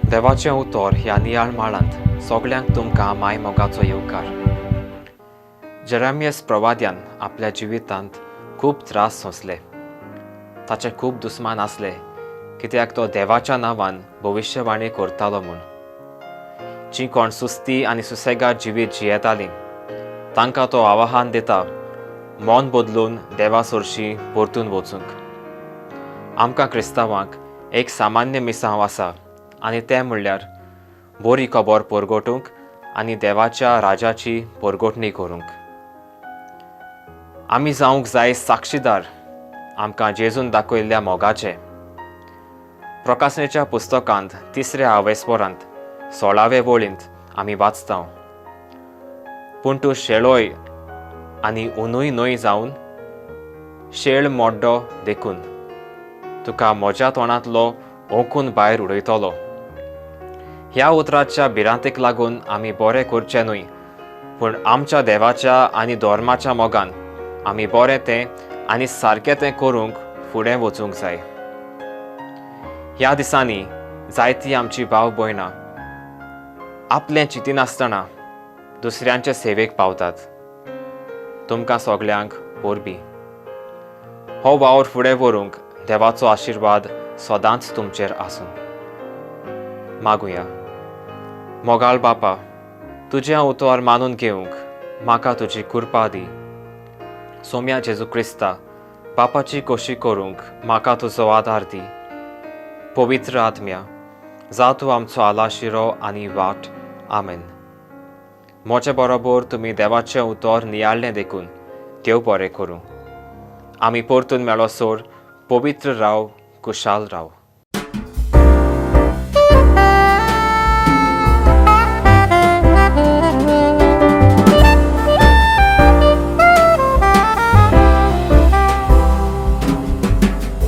देवाचें उतर ह्या नियाळ माळांत सगल्यांक तुमकां माय मोगाचो येवकार. जेरेमियस प्रवाद्यान आपल्या जिवितांत खूब त्रास सोंसले. ताचे खूब दुस्मान आसले कित्याक तो देवाच्या नांवान भविश्यवाणी करतालो म्हूण. जीं कोण सुस्ती आनी सुसेगाद जिवीत जियेतालीं तांकां तो आवाहन दिता मन बदलून देवा सरशीं परतून वचूंक. आमकां क्रिस्तांवांक एक सामान्य मिसांव आसा आनी तें म्हणल्यार बरी खबर परगटूंक आनी देवाच्या राजाची परगटणी करूंक. आमी जावंक जाय साक्षीदार आमकां जेजून दाखयल्ल्या मोगाचे. प्रकाशनेच्या पुस्तकांत तिसऱ्या आवेस्पोरांत 16वे वळींत आमी वाचता, पूण तूं शेळोय आनी उनूय न्हय जावन शेळ मोड्डो देखून तुका म्हज्या तोंडांतलो ओंकून भायर उडयतलो. ह्या उतराच्या भिरांतेक लागून आमी बरें करचें न्हय, पूण आमच्या देवाच्या आनी धर्माच्या मोगान आमी बरें तें आनी सारकें तें करूंक फुडें वचूंक जाय. ह्या दिसांनी जायतीं आमची भाव भयणां आपलें चिंतिनासतना दुसऱ्यांचे सेवेक पावतात. तुमकां सगल्यांक परबीं. हो वावर फुडें व्हरूंक देवाचो आशिर्वाद सदांच तुमचेर आसूं. मागुया. मोगाळ बापा, तुजें उतर मानून घेवंक म्हाका तुजी कृपा दी. सोम्या जेजू क्रिस्ता, बापाची कोशी करूंक म्हाका तुजो आदार दी. पवित्र आत्म्या, जा तूं आमचो आलाशिरो आनी वाट. आमेन. म्हजे बरोबर तुमी देवाचें उतर नियाळ्ळें देखून देव बरें करूं. आमी परतून मेळोसर पवित्र राव, कुशाल राव.